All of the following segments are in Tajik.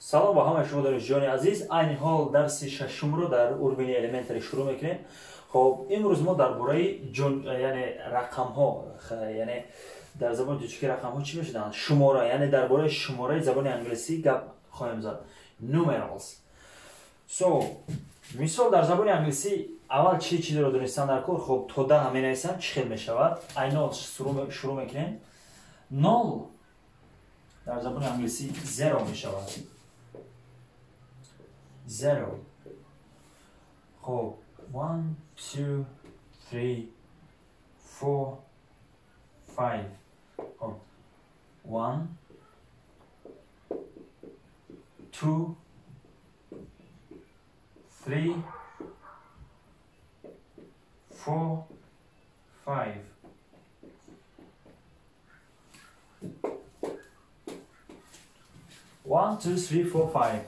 Салом ба ҳамаи шумо, донишҷӯёни азиз. Айни ҳол дарси шашумро дар Урбини Elementary шурӯъ мекунем. Хоб, имрӯз мо дар бораи яъне рақамҳо, яъне дар забони тоҷикӣ рақамҳо чӣ мешуданд, шумора, яъне дар бораи шумораи забони англисӣ гап хоҳем зад. Numerals. So, мисол, дар забони англисӣ аввал чӣ чизеро донистан дар кор? Хоб, то 10 менависам, чӣ хел мешавад? Ай нол шурӯъ мекунем. Нол дар забони англисӣ zero мешавад. Zero. Хоб, 1, 2, 3, 4, 5. Хоб, 1, 2, 3, 4, 5. 1, 2, 3, 4, 5.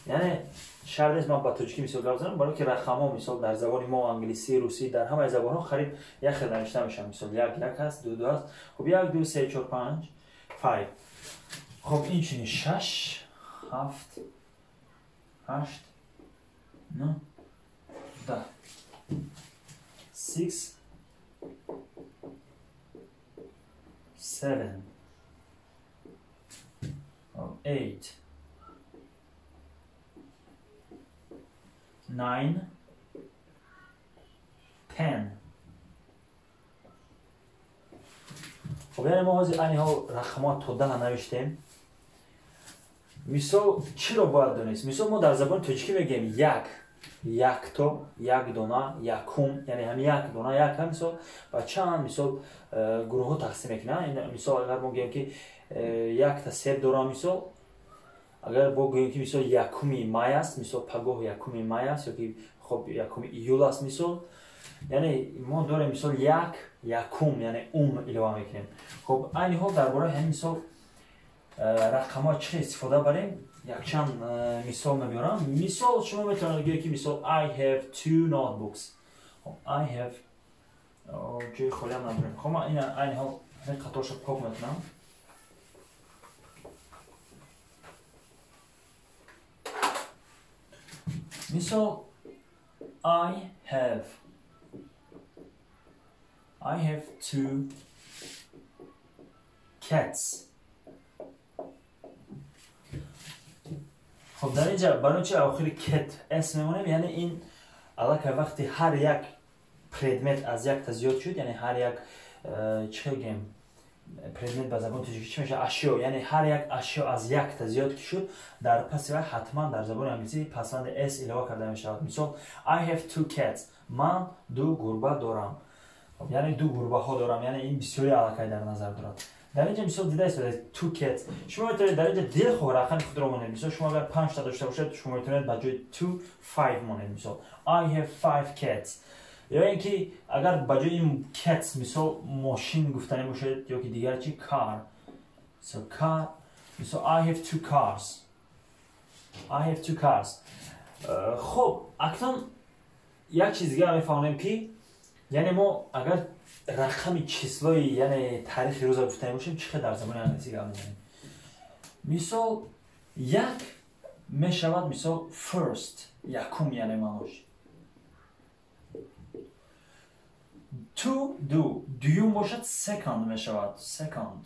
Яъне шарт нест ман ба тоҷикӣ мисол гап занам, барои ки рақамҳо, мисол, дар забони мо, англисӣ, русӣ, дар ҳамаи забонҳо хариб як хел навишта мешаванд. Мисол, як як ҳаст, ду ду ҳаст. Хоб, як, ду, се, чор, панҷ, five. Хоб, инчунин шаш, ҳафт, ҳашт, нӯ, 10. Six, seven, eight, 9, 10. Хоб, яъне мо ҳозир айни ҳол рақамҳо то 10 навиштем. Мисол, чиро бояд донист? Мисол, мо дар забони тоҷикӣ мегӯем як, якто, як дона, якум, яъне ҳам як дона, як ҳам, мисол, ба чанд, мисол, гурӯҳҳо тақсим мекунанд. Мисол, агар мо гӯем, ки якта себ дорам, мисол, агар бо гӯем, ки, мисол, якуми май аст, мисол, пагоҳ якуми май аст ёки, хоб, якуми июл аст, мисол, яъне мо дорем, мисол, як, якум, яъне ум илова мекунем. Хоб, айни ҳол дар бораи ҳамин, мисол, рақамҳо чӣ хел истифода барем, якчанд мисол мебиёрам. Мисол, шумо метавонед гӯед, ки, мисол, I have two notebooks. Хоб, I have, ҷои холиам надорем. Хоб, ман ина айни ҳол ҳамин қаторшо пок мекунам. Мисол, I have two cats. Хоб, дар инҷа барои чи охири cat s мемонем? Яъне ин аллакай вақти ҳар як предмет аз якта зиёд шуд, яъне ҳар як, чӣ хел гӯем, предмет ба забони тоҷикӣ чӣ мешавад, ашё, яъне ҳар як ашё аз якта зиёд ки шуд, дар паси вай ҳатман дар забони англисӣ пасванди s илова карда мешавад. Мисол, I have two cats, ман ду гурба дорам, яъне ду гурбаҳо дорам, яъне ин бисёри аллакай дар назар дорад. Дар инҷа, мисол, дида истодаед, two cats. Шумо метавонед дар инҷа дилхоҳ рақами худро монед. Мисол, шумо агар панҷта дошта бошед, шумо метавонед ба ҷои two five монед. Мисол, I have five cats. Ё ин ки агар ба ҷои ин cats, мисол, мошин гуфтанӣ бошед ё ки дигар чи, car. So car, мисол, I have two cars, I have two cars. Хоб, акнун як чиз дигар мефаҳмем, ки яъне мо агар рақами число и, яъне таърихи рӯза гуфтанӣ бошем, чӣ хел дар забони англисӣ гап мезанем? Мисол, як мешавад, мисол, first, якум, яъне маънош. Two, ду, дуюм бошад, second мешавад, second.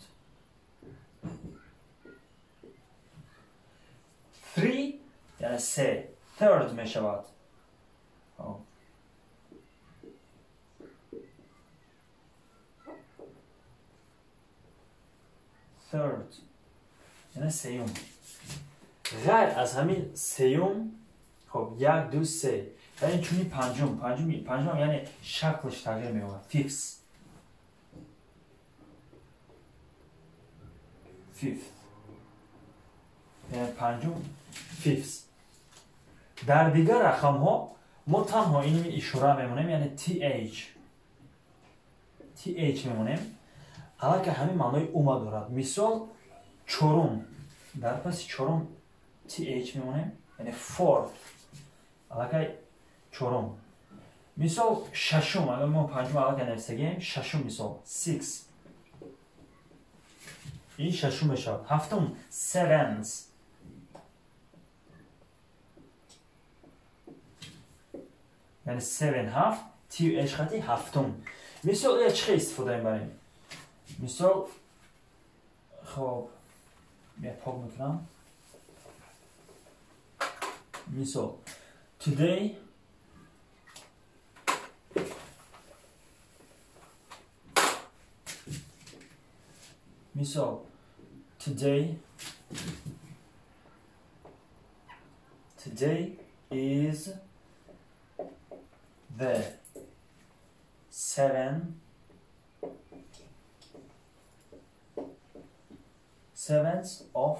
Three, яъне се, third мешавад. Хоб. Third, яъне сеюм. Ғайр аз ҳамин сеюм, хоб, як, ду, се ва инчунин панҷум. Панҷум, панҷумам, яъне шаклш тағйир меёбад, fifth, fifth, яъне панҷум, fifth. Дар дигар рақамҳо мо танҳо ин ишора мемонем, яъне th, th мемонем, аллакай ҳамин маънои ума дорад. Мисол, чорум, дар паси чорум th мемонем, яъне fourth, аллакай чорум. Мисол, шашум, агар мо панҷум аллакай нависагем, шашум, мисол, six, ин шашум мешавад. Ҳафтум, seventh. Яъне 7 ҳафт, T H хати ҳафтум. Мисол я чӣ истифода мебарем? Мисол хоб я пок мекунам. Мисол today мисол today is the 7th of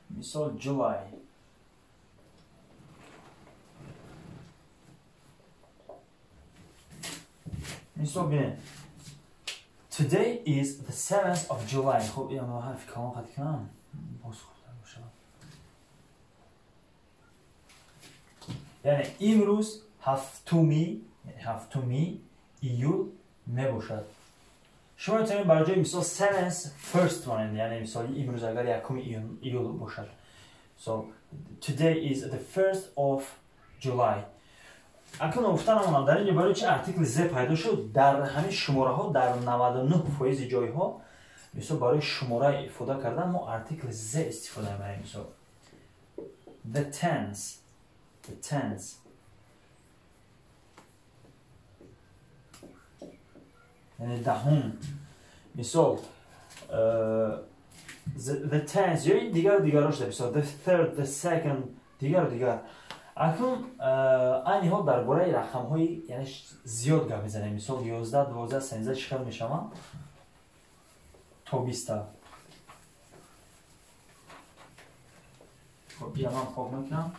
мисол July. Мисол бинед. Today is the 7th of July. Хуб, я ма ҳарфи калон қат кунам. Боз хубтар бошад. Яъне имрӯз ҳафтуми июл мебошад. Шумо метавонед бар ҷои мисол 7th first монед, яъне мисол имрӯз агар якуми июл бошад. So today is the 1st of July. Акнун гуфта намонам дар ин ҷо барои чи артикли з пайдо шуд? Дар ҳамин шумораҳо дар 99% ҷойҳо мисол барои шумора ифода кардан мо артикли з истифода мебарем. Мисол the tenth, яъне даҳум. Мисол the tenth ё ин дигару дигарро шуда, мисол the third, the second, дигару дигар. Акнун айни ҳол дар бораи рақамҳои яъне зиёд гап мезанем. Мисол 11, 12, 13 чӣ хел мешаванд то 20. Хоб, бия ман пок мекунам.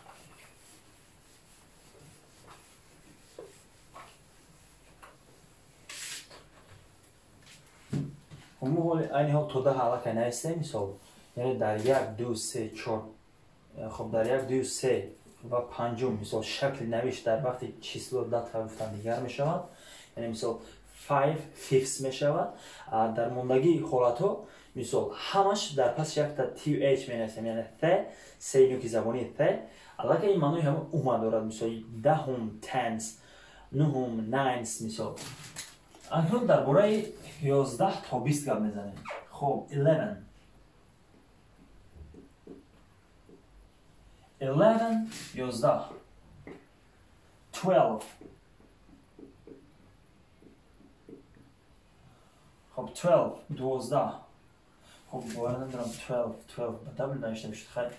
Хоб, мо ҳоли айни ҳол то 10 аллакай навистем. Мисол яъне дар 1, 2, 3, 4, хоб дар 1, 2, 3 ва панҷум мисол шакли навишт дар вақти число дата гуфтан дигар мешавад. Яъне мисол 5 fifths мешавад. Дар мондагии ҳолатҳо мисол ҳамаш дар паси якта th менависем, яъне th, се нуки забони th, аллакай ин маънои ҳамон ума дорад. Мисол даҳум tenth, нуҳум ninth. Мисол акнун дар бораи 11 то 20 гап мезанем. Хоб 11, 11, 12. خب 12 12. خب باور ندارم 12 ба W навишта мешуд. Хайр,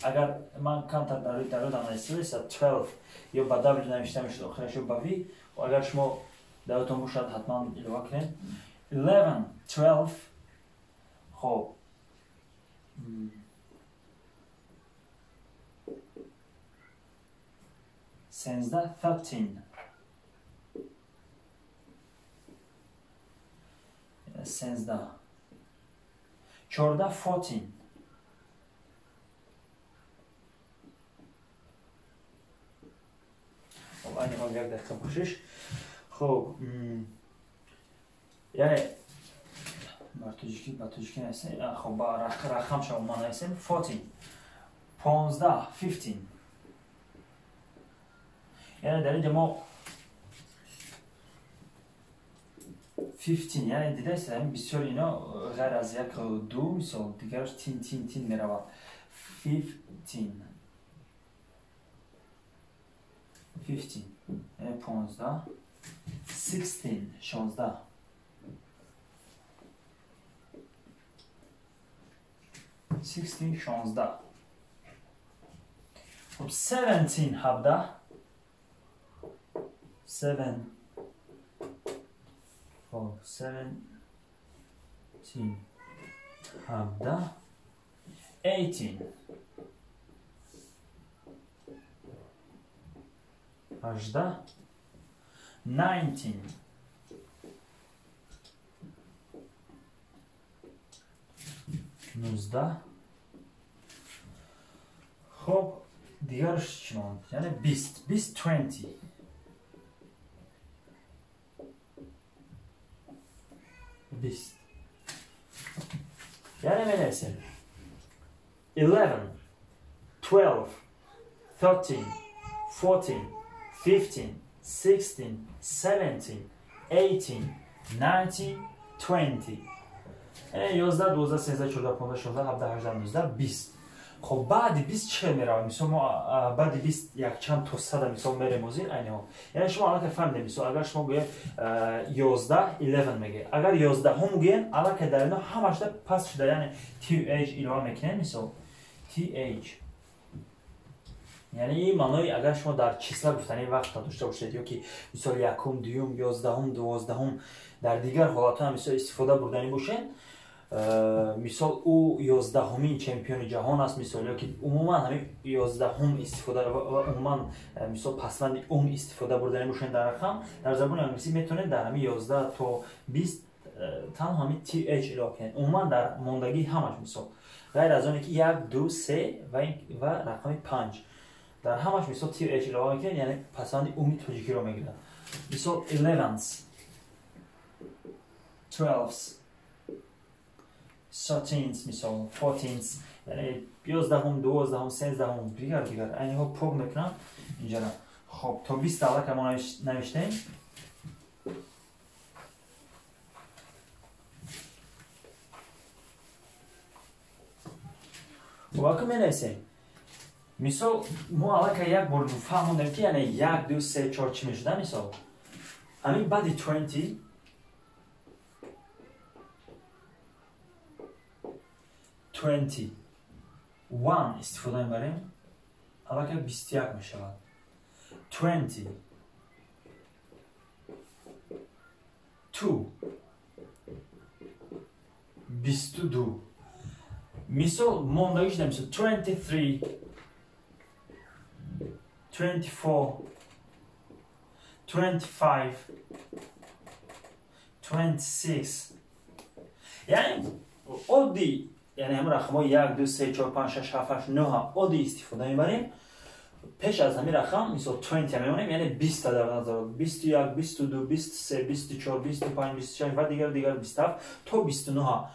агар ман камтар дар дародам нависта 12 ё ба W навишта мешуд, охираш ё ба V. Агар шумо даротон бошад ҳатман илова кунед. 11, 12. 13 13, 13 14 14. Хоб, айни ҳол як дақиқа бошиш. Хоб, яъне бар тоҷикӣ ба тоҷикӣ нависем. Хоб, ба рақамша умуман нависем. 14 15 15. Яъне дар инҷа мо 15, яъне дидаед, ҳамин бисёр ино ғайр аз як ду мисол дигараш тин тин тин меравад. 15 15, яъне 15, 16 16, 16. خب 17 17 7. خب 17 17 18 18 19 19. خب дигараш чӣ монд? Яъне 20 20 20. 20. Яъне менависем 11 12 13 14 15, 16, 17, 18, 19, 20. 11, 12, 13, 14, 15, 16, 17, 18, 19, 20. Хоб, баъди 20 чӣ меравад? Мисол, мо баъди 20 якчанд то сада мисол мерем озир айни ҳол. Яъне шумо аллакай фаҳмидем, мисол агар шумо гӯед 11, 11 мегӯед. Агар 11-ҳум гӯед, аллакай дар ино ҳамашда паст шуда, яъне th илова мекунем, мисол th. Яъне ин маънои агар шумо дар числа гуфтани вақт дошта бошед, ё ки мисол якум, дуюм, 11-ум, 12-ум дар дигар ҳолатҳо ҳам мисол истифода бурданӣ бошед, мисол ӯ 11-умин чемпиони ҷаҳон аст, мисол, ё ки умуман ҳамин 11-ум истифода ва умуман мисол пасванди ум истифода бурданӣ бошед дар рақам, дар забони англисӣ метавонед дар ҳамин 11 то 20 танҳо ҳамин th илова кунед. Умуман дар мондагии ҳамаш, мисол ғайр аз оне ки 1, 2, 3 ва рақами 5 дар ҳамаш мисол th илова мекунед, яъне пасванди уми тоҷикиро мегирад. Мисол 11th, 12th, 13th, мисол 14th, яъне 11-ум, 12-ум, 13-ум, дигар дигар. Айни ҳол пок мекунам инҷара. Хоб, то 20 аллакай мо навиштем. Вака менависем. Мисол, мо аллакай як бор фаҳмондем, ки яъне 1, 2, 3, 4 чӣ мешуда, мисол. Ҳамин баъди 20 21 истифода мебарем, аллакай 21 мешавад. 22 22. Мисол мондагӣ шуда, мисол 23, 24, 25, 26. Яъне оддӣ, яъне ҳамин рақамҳои 1, 2, 3, 4, 5, 6, 7, 8, 9 оддӣ истифода мебарем. Пеш аз ҳамин рақам мисол 20 мемонем, яъне 20 дар назар дорад. 21, 22, 23, 24, 25, 26 ва дигар дигар 27 то 29.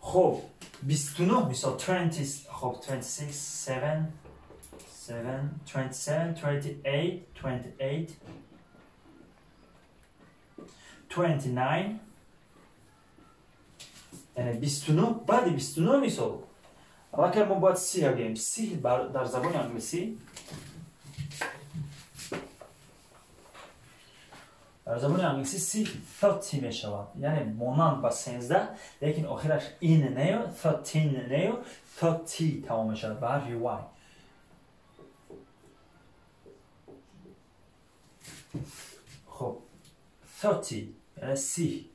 Хоб, 29 мисол 20, хоб 26, 7, 7, 27, 28, 28, 29, яъне 29. Баъди 29 мисол аллакай мо бояд 30 гӯем. 30 дар забони англисӣ, дар забони англисӣ 30 30 мешавад, яъне монанд ба 13, лекин охираш ин нею 13 нею 30 тамом мешавад ба ҳарфи y. Хоб, 30 яъне 30,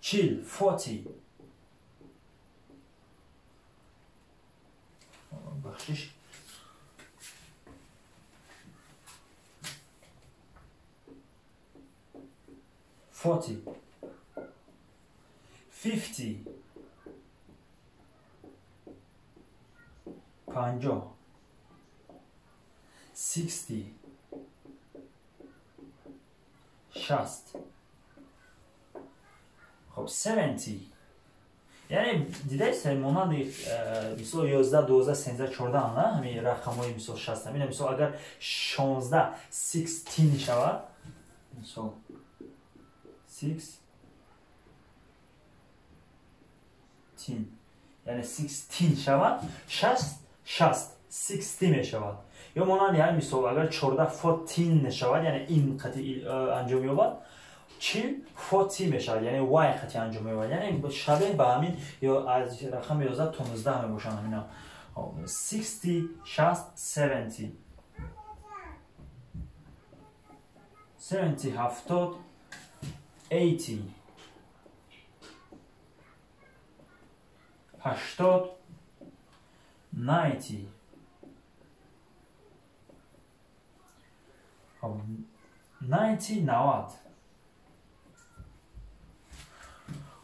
40, 40, бахшиш, 40, 50, 50, 60, 60. Хоб, 70. Яъне дидаед, монанди мисол 11, 12, 13, 14 на ҳамин рақамҳои мисол 60. Ҳамин мисол агар 16, 16 шавад, мисол 16, яъне 16 шавад, 6, 6, 60 мешавад. Ё монанди ҳамин мисол агар 14, 14 шавад, яъне ин қати анҷом ёбад, 40, 40 мешавад, яъне y қати анҷом меёбад. Яъне шабеҳ ба ҳамин ё аз рақами 11 то 19 мебошанд ҳамина. 60, 60, 70, 70, 70, 80, 80, 90. 90, 90.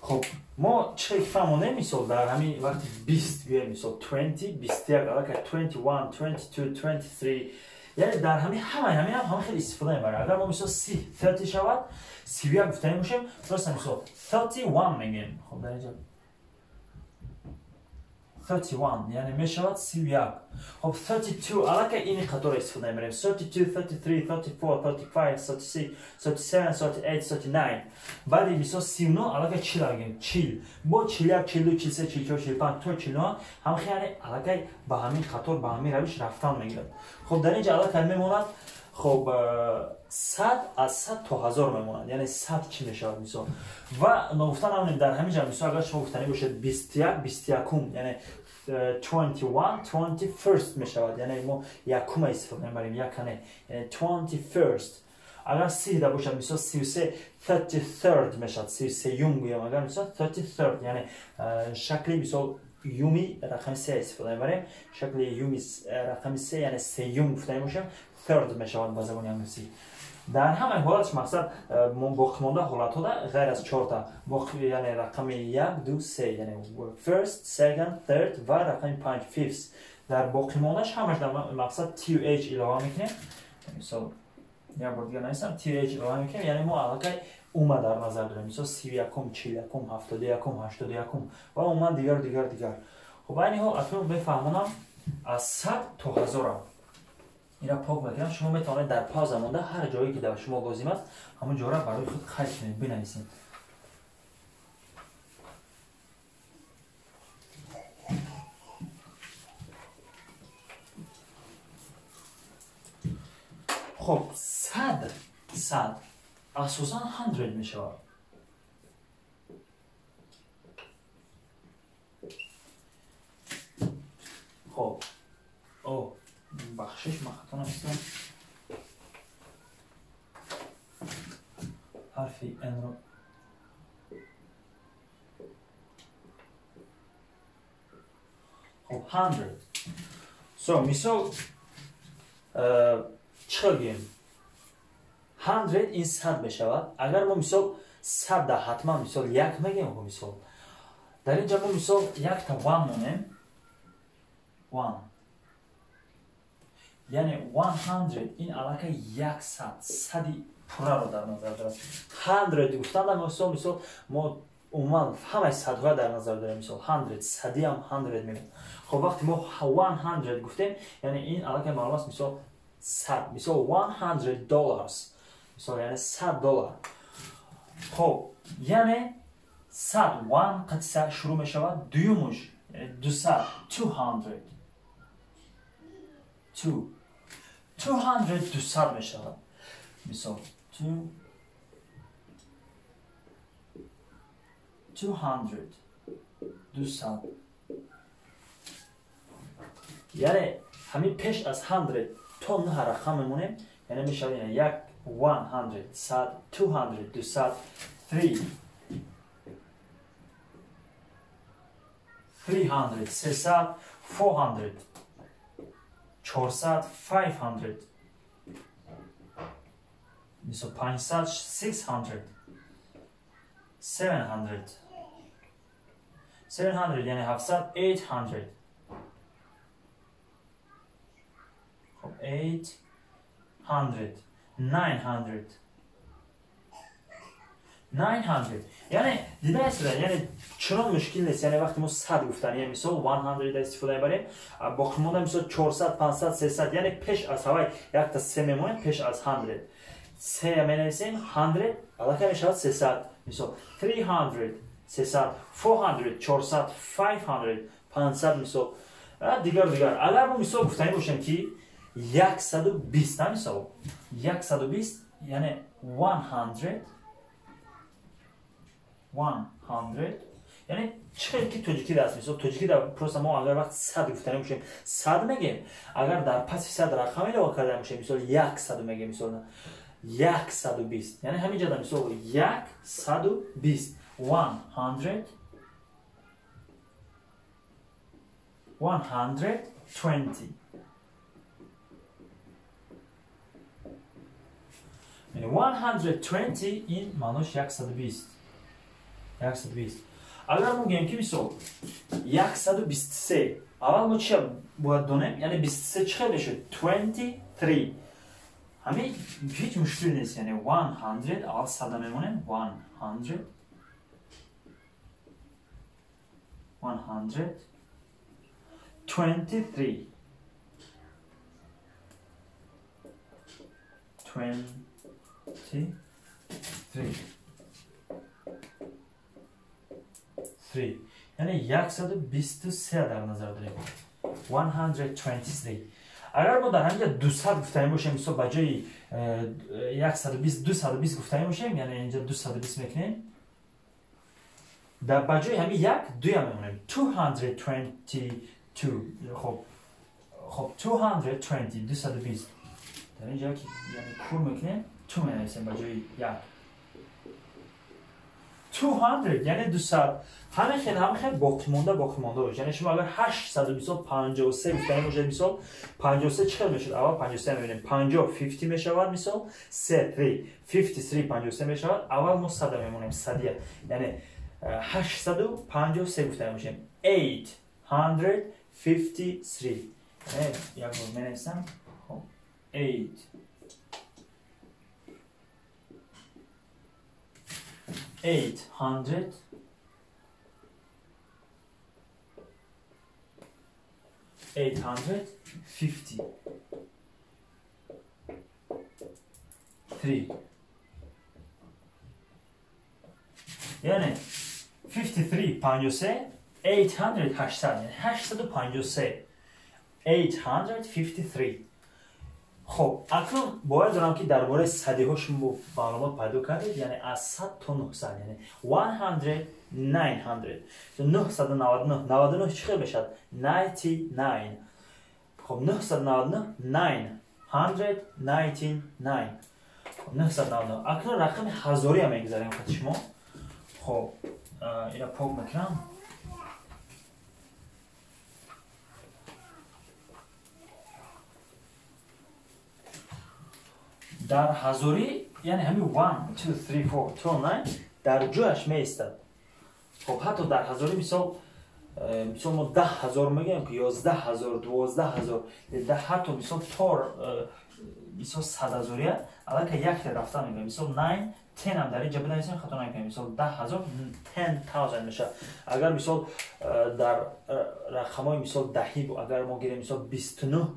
Хоб, мо чӣ фаҳмонем, мисол дар ҳамин вақти 20 гӯем, мисол 20, 21, аллакай 21, 22, 23, яъне дар ҳамин ҳамаи ҳамин ҳам хеле истифода мебарем. Агар мо мисол 30, 30 шавад, 31 гуфтанӣ бошем, просто мисол 31 мегӯем. Хоб, дар инҷа 31, яъне мешавад 31. Хоб, 32 аллакай ини қатора истифода мебарем. 32, 33, 34, 35, 36, 37, 38, 39. Баъди мисол 39 аллакай 40 мегӯем. 40. Бо 41, 42, 43, 44, 45 то 49 ҳамхел, яъне аллакай ба ҳамин қатор, ба ҳамин равиш рафтан мегирад. Хоб, дар ин ҷа аллакай мемонад. Хоб, 100 аз 100 то 1000 мемонад. Яъне 100 чӣ мешавад мисол? Ва ногуфта намонем, дар ҳамин ҷа мисол агар шумо гуфтанӣ бошед 21, 21, яъне 21, 21st мешавад. Яъне мо якума истифода мебарем, якане. Яъне 21st. Агар 30 бошад, мисол 33, 33rd мешавад. 33-юм гӯям агар, мисол 33rd, яъне шакли мисол юми рақами 3 истифода мебарем. Шакли юми рақами 3, яъне сеюм гуфтанӣ бошем, third мешавад ба забони англисӣ. Дар ҳамаи ҳолатш мақсад боқимонда ҳолатҳода ғайр аз чорта, яъне рақами 1, 2, 3, яъне first, second, third ва рақами 5, fifth. Дар боқимондааш ҳамаш дар мақсад th илова мекунем. Мисол як бор дигар нависам, th илова мекунем, яъне мо аллакай ума дар назар дорем. Мисол 31-ум, 41-ум, 71-ум, 81-ум ва умуман дигар, дигар, дигар. Хоб, айни ҳол акнун мефаҳмонам аз 100 то 1000. Ира пок мекунам. Шумо метавонед дар пауза монда ҳар ҷое ки дар шумо лозим аст, ҳамон ҷора барои худ қайд кунед, бинависед. Хоб, 100 асосан 100 мешавад. Хоб, о, бахшиш, ман хато навистам. Ҳарфи N-ро. Хоб, 100. So, мисол чӣ хел гӯем? 100 ин 100 мешавад. Агар мо мисол 100 да ҳатман мисол як мегӯем, хоб, мисол дар ин ҷа мо мисол якта 1 монем. 1. Яъне 100 ин аллакай 100, сади пурраро дар назар дорад. 100 гуфтан дар мисол мо умуман ҳамаи садҳоя дар назар дорем. Мисол 100, садиам 100 мегӯем. Хоб, вақте мо 100 гуфтем, яъне ин аллакай маълум аст, мисол 100, мисол 100 dollars, мисол яъне 100 доллар. Хоб, яъне 100 1 қатиса шурӯъ мешавад, дуюмуш 200, 200, 200, 200 мешавад. Мисол 200, 200. Яъне ҳамин пеш аз 100 то 9 рақам мемонем, яъне мешавад 1, 100, 100, 200, 200, 3, 300, 300, 400, 400, 500, мисол 500, 600, 700, 700, яъне 700, 800. Хоб, 800, 900, 900. Яъне дидаест, яъне чунон мушкил нест. Яъне вақте мо 100 гуфтан, яъне мисол 100 истифода мебарем, боқимонда мисол 400, 500, 300, яъне пеш аз ҳавай якта се мемонем, пеш аз 100 се менависем, 100 аллакай мешавад 300. Мисол 300, 300, 400, 400, 500, 500, мисол дигар, дигар. Агар мо мисол гуфтанӣ бошем ки 120, мисол 120, яъне 100, 100, яъне чӣ хел ки тоҷикида аст. Мисол тоҷикида просто мо агар вақт 100 гуфтанӣ бошем, 100 мегем. Агар дар паси 100 рақам илова карда бошем, мисол 100 мегем, мисол 120. Яъне ҳамин ҷода мисол 120, 100, 120. Яъне 120 ин маънош 120. 120. Агар мо гӯем ки мисол 123, аввал мо чия бояд донем? Яъне 23 чӣ хел мешуд? 23. Ҳамин ҳеҷ мушкил нест. Яъне 100 аввал сада мемонем, 100, 100. 23. 23. 3. Яъне 123 дар назар дорем. 123. Агар мо дар ҳаминҷа 200 гуфтанӣ бошем, мисол ба ҷои 120 220 гуфтанӣ бошем, яъне инҷа 220 мекунем, дар ба ҷои ҳамин як дуя мемонем. 222. Хоб 220, 220. Дар инҷа ки яъне кур мекунем, 2 менависем ба ҷои як. 200 яъне 200. Ҳамин хел боқимонда бошад. Яъне шумо агар 800 мисол 53 гуфтанӣ бошед, мисол 53 чӣ хел мешуд? Аввал 53 мебинем. 50 50 мешавад, мисол 3 3 53 53 мешавад. Аввал мо 100 мемонем, 100. Яъне 853 гуфтанӣ бошем. 853. Як бор менависам. Хоб 8 800 853. Яъне 53 53 800 800, яъне 853 853. Хоб, акнун бояд донам ки дар бораи садиҳо шумо маълумот пайдо кардед, яъне аз 100 то 900, яъне 100 900. 999 99 чӣ хел мешавад? 99. Хоб 999 999. 999. Акнун рақами ҳазория мегузарем хати шумо. Хоб, ира пок мекунам. Дар ҳазорӣ, яъне ҳамин 1 2 3 4 2 9 дар ҷояш меистад. Хоб, ҳатто дар ҳазорӣ мисол мо 10,000 мегӯем ки 11,000 12,000, ҳатто мисол то мисол 100,000 аллакай як хел рафта мегӯем. Мисол 9 10 ҳам дар инҷа бинависем, хато намекунем. Мисол 10,000 10,000 мешавад. Агар мисол дар рақамҳои мисол даҳӣ агар мо гирем мисол 29,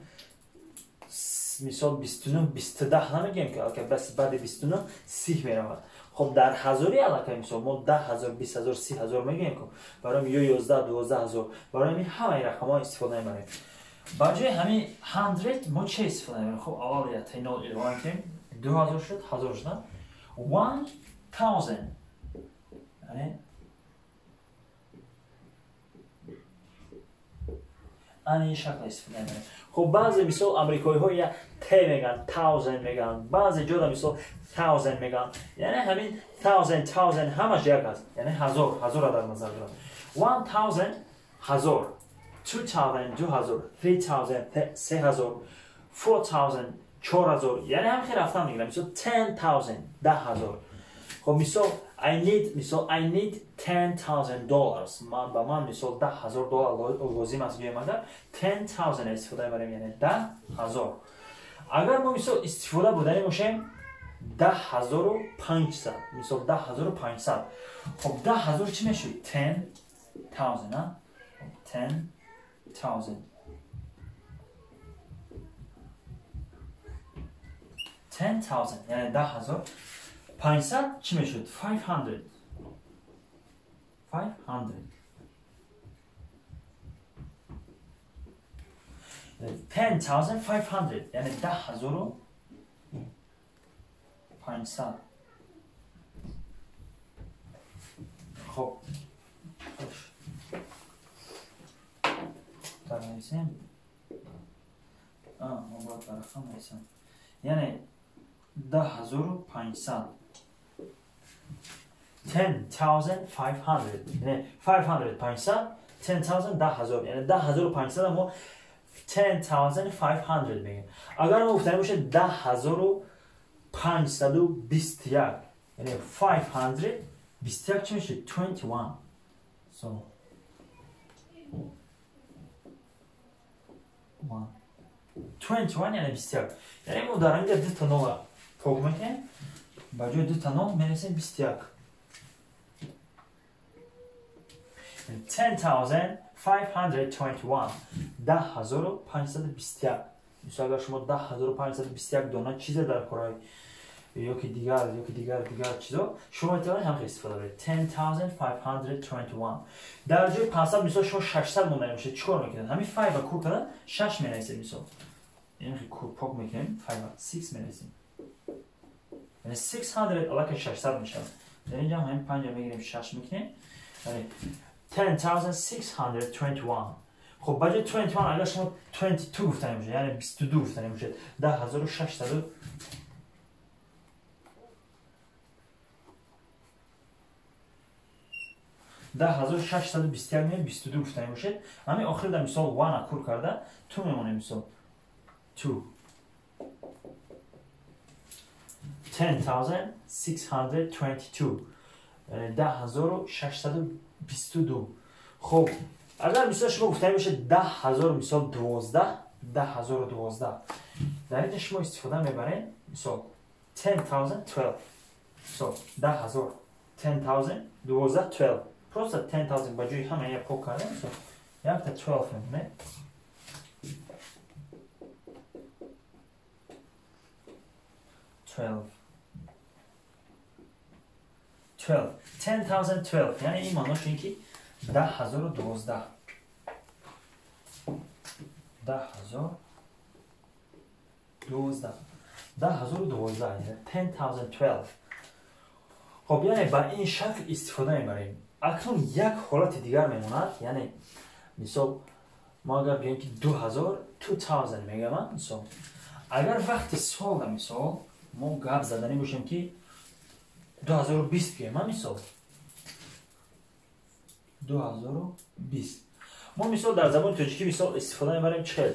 мисол 29 20 намегӯем ки аллакай бас баъди 29 30 меравад. Хоб дар ҳазорӣ аллакай мисол мо 10,000 20,000 30,000 мегӯем ки барои ё 11 12,000, барои ҳамин ҳамаи рақамҳо истифода мебарем. Ба ҷои ҳамин 100 мо чӣ истифода мебарем? Хоб аввал як нол илова мекунем, 2000 шуд, 1000 шуд, 1000. Яъне ани ин шакл истифода мебарем. Хоб баъзе мисол амрикоиҳо я т мегӯянд, thousand мегӯянд, баъзе ҷода мисол thousand мегӯянд. Яъне ҳамин thousand thousand ҳамаш як аст, яъне ҳазор, ҳазорро дар назар дорад. 1000 ҳазор, 2000 2000, 3000 3000, 4000 4000, яъне ҳам хел рафтан мегирам. Мисол 10000 10000. Хоб мисол I need, мисол I need $10,000. Ман ба ман мисол $10,000 лозим аст гӯем агар 10,000 истифода мебарем, яъне 10,000. Агар мо мисол истифода бурданӣ бошем 10,500, мисол 10,500. Хоб 10,000 чӣ мешуд? 10,000, а? 10,000. 10,000, яъне 10,000. 500 чӣ мешуд? 500. 500. 10,500, яъне 10,500. Хоб, дар нависем. Мо бояд дар рақам нависем. Яъне 10,500. 10,500, яъне 500 500, 10,000 10,000, яъне 10,500 мо 10,500 мегӯем. Агар мо гуфтанӣ бошем 10,521, яъне 521 чӣ мешавад? 21. So 1 21 яъне 21. Яъне мо дар инҷа ду та нол пок мекунем, ба ҷои ду та нол менависем 21. 10,521, 10521. Мисол агар шумо 10521 дона чизе дар кораи ё ки дигар, ё ки дигар чизо, шумо метавонед ҳам истифода баред. 10521. Дар ҷои 500 мисол шумо 600 монда мешавад, чӣ кор мекунед? Ҳамин 5-ро кур карда 6 менависед мисол. Яъне кур пок мекунем, 5-ро 6 менависем. Яъне 600 аллакай 600 мешавад. Дар инҷа ҳам ҳамин 5-ро мегирем, 6 мекунем. Яъне 10621. Хоб, ба ҷои 21 агар шумо 22 гуфта мешавад, яъне 22 гуфта мешавад, 10600 10621 меояд, 22 гуфта мебошед. Ҳамин охир дар мисол 1-а кур карда 2 мемонем мисол. 2. 10622. Яъне 10622. Хоб, агар мисол шумо гуфта мебошед 10000 мисол 12, 10012. Дар инҷа шумо истифода мебаред мисол 10012. Мисол 10000, 10000, 12, 12. Просто 10000 ба ҷои ҳама як пок кардем, мисол якта 12 мемонем. 12. 12. 10012. Яъне ин маънош ин ки 10012. 10012. 10012, яъне 10012. Хоб, яъне ба ин шакл истифода мебарем. Акнун як ҳолати дигар мемонад, яъне мисол мо агар бигӯем ки 2000, 2000 мегӯям, мисол агар вақти солда мисол мо гап заданӣ бошем ки 2020 гӯем, мисол 2020. Мо мисол дар забони тоҷикӣ мисол истифода мебарем чӣ хел?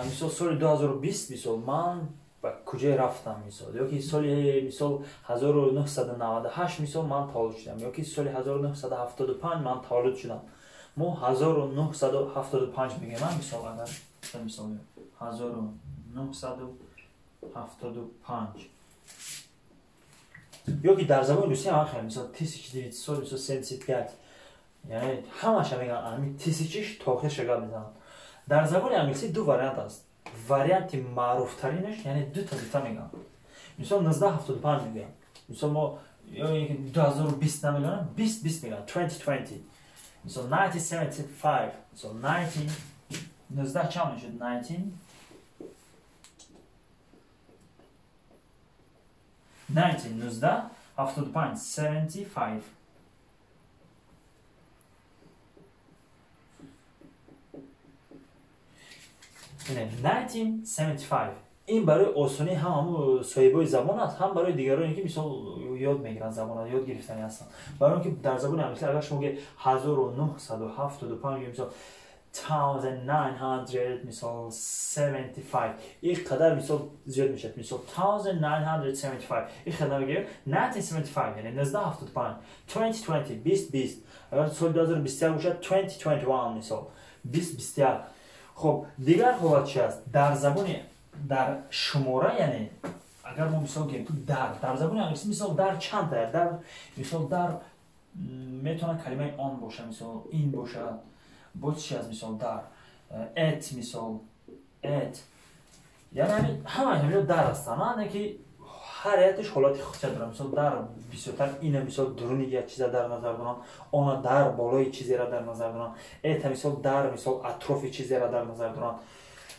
Мисол соли 2020 мисол ман ба куҷое рафтам мисол, ё ки соли мисол 1998 мисол ман таваллуд шудам, ё ки соли 1975 ман таваллуд шудам. Мо 1975 мегӯем, мисол агар мисол 1975. Ё ки дар забони русия ҳам хел мисол 1975, яъне ҳамаша мегӯянд ҳамин тисячиш то охирша гап мезананд. Дар забони англисӣ ду вариант аст. Варианти маъруфтаринаш, яъне дута дута мегӯянд. Мисол 1975 мегӯянд. Мисол мо ё 2020 намегӯянд, 2020 мегӯянд, 2020. Мисол 1975, мисол 19 чанд мешуд? 1975, 75. 1975. Ин барои осонӣ ҳам ҳамун соҳибои забон аст, ҳам барои дигароне ки мисол ёд мегиранд забонро, ёд гирифтани ҳастанд. Барои он ки дар забони англисӣ агар шумо гӯед 1975 мисол 1900 мисол 75, ин қадар мисол зиёд мешавад. Мисол 1975, ин қадар мегӯем 1975, яъне 1975, 2020, 2020. Агар соли 2021 бошад 2021 мисол 2021. Хоб, дигар ҳолат чи аст? Дар забони дар шумора, яъне агар мо мисол гӯем дар забони англисӣ мисол дар чанд та, дар мисол дар метавонад калимаи он бошад, мисол ин бошад, боз чи аст мисол дар at, мисол at, яъне ҳама ҳамино дар ҳастанд, не ки ҳар якаш ҳолати хусусият дорад. Мисол дар бисёртар ина мисол дуруни як чиза дар назар доранд, она дар болои чизеро дар назар доранд, это мисол дар мисол атрофи чизеро дар назар доранд.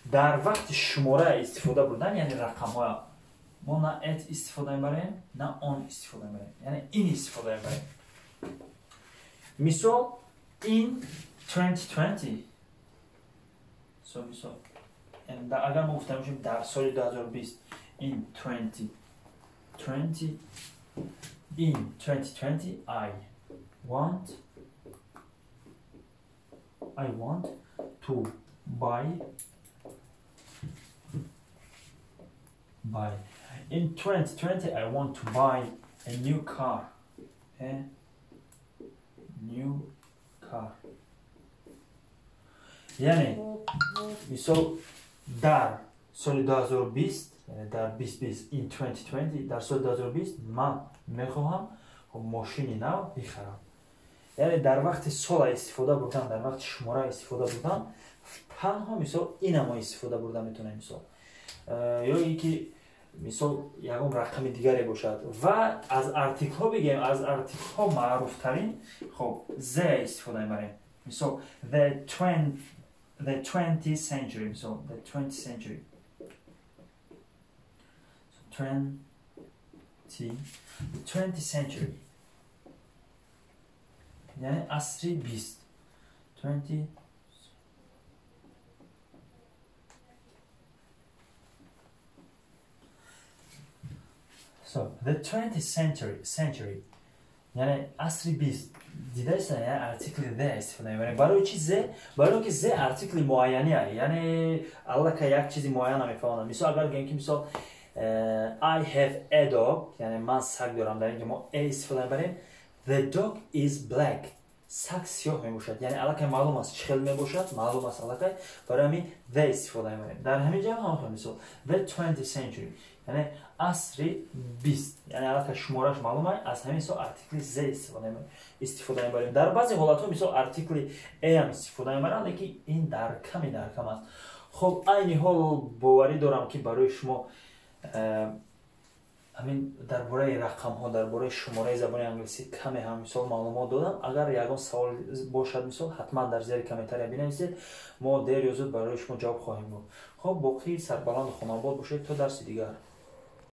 Дар вақти шумора истифода бурдан, яъне рақамҳоя, мо на at истифода мебарем, на он истифода мебарем, яъне ин истифода мебарем. Мисол in 2020, мисол агар мо гуфта бошем дар соли 2020, in 2020, in 2020 I want to buy. In 2020 I want to buy a new car. A new car. Яъне мисол дар соли 2020, яъне дар 2020, in 2020, дар соли 2020 ман мехоҳам мошини нав бихарам. Яъне дар вақти сола истифода бурдан, дар вақти шумора истифода бурдан Танҳо мисол ина мо истифода бурда метавонем, мисол ё ин ки мисол ягон рақами дигаре бошад. Ва аз артиклҳо бигем, аз артиклҳо маъруфтарин, хоб, the истифода мебарем. Мисол, the 20th century, мисол, the 20th century, 20 century, яъне асри 20, 20. So the 20th century, яъне асри 20. Дидаеста, яъне артикли the истифода мебарем. Барои чи the? Барои он ки the артикли муайяния, яъне аллакай як чизи муайяна мефаҳмонад. Мисол, агар гӯем, ки мисол I have a dog, яъне ман саг дорам, дар инҷо мо a истифода мебарем. The dog is black, саг сиёҳ мебошад, яъне аллакай маълум аст, чӣ хел мебошад, маълум аст аллакай, барои ҳамин the истифода мебарем. Дар ҳамин ҷо ҳам мисол the 20th century, яъне асри 20, яъне аллакай шумораш маълум аст, аз ҳамин мисол артикли the истифода мебарем. Дар баъзе ҳолатҳо мисол артикли a ҳам истифода мебаранд, лекин ин дар ками дар кам аст. Хоб, айни ҳол боварӣ дорам, ки барои шумо ҳамин дар бораи рақамҳо, дар бораи шумораи забони англисӣ каме ҳам мисол маълумот додам. Агар ягон савол бошад, мисол, ҳатман дар зери комментария бинависед, мо дер ё зуд барои шумо ҷавоб хоҳем гуфт. Хоб, боқӣ сарбаланду хонобод бошед, то дарси дигар.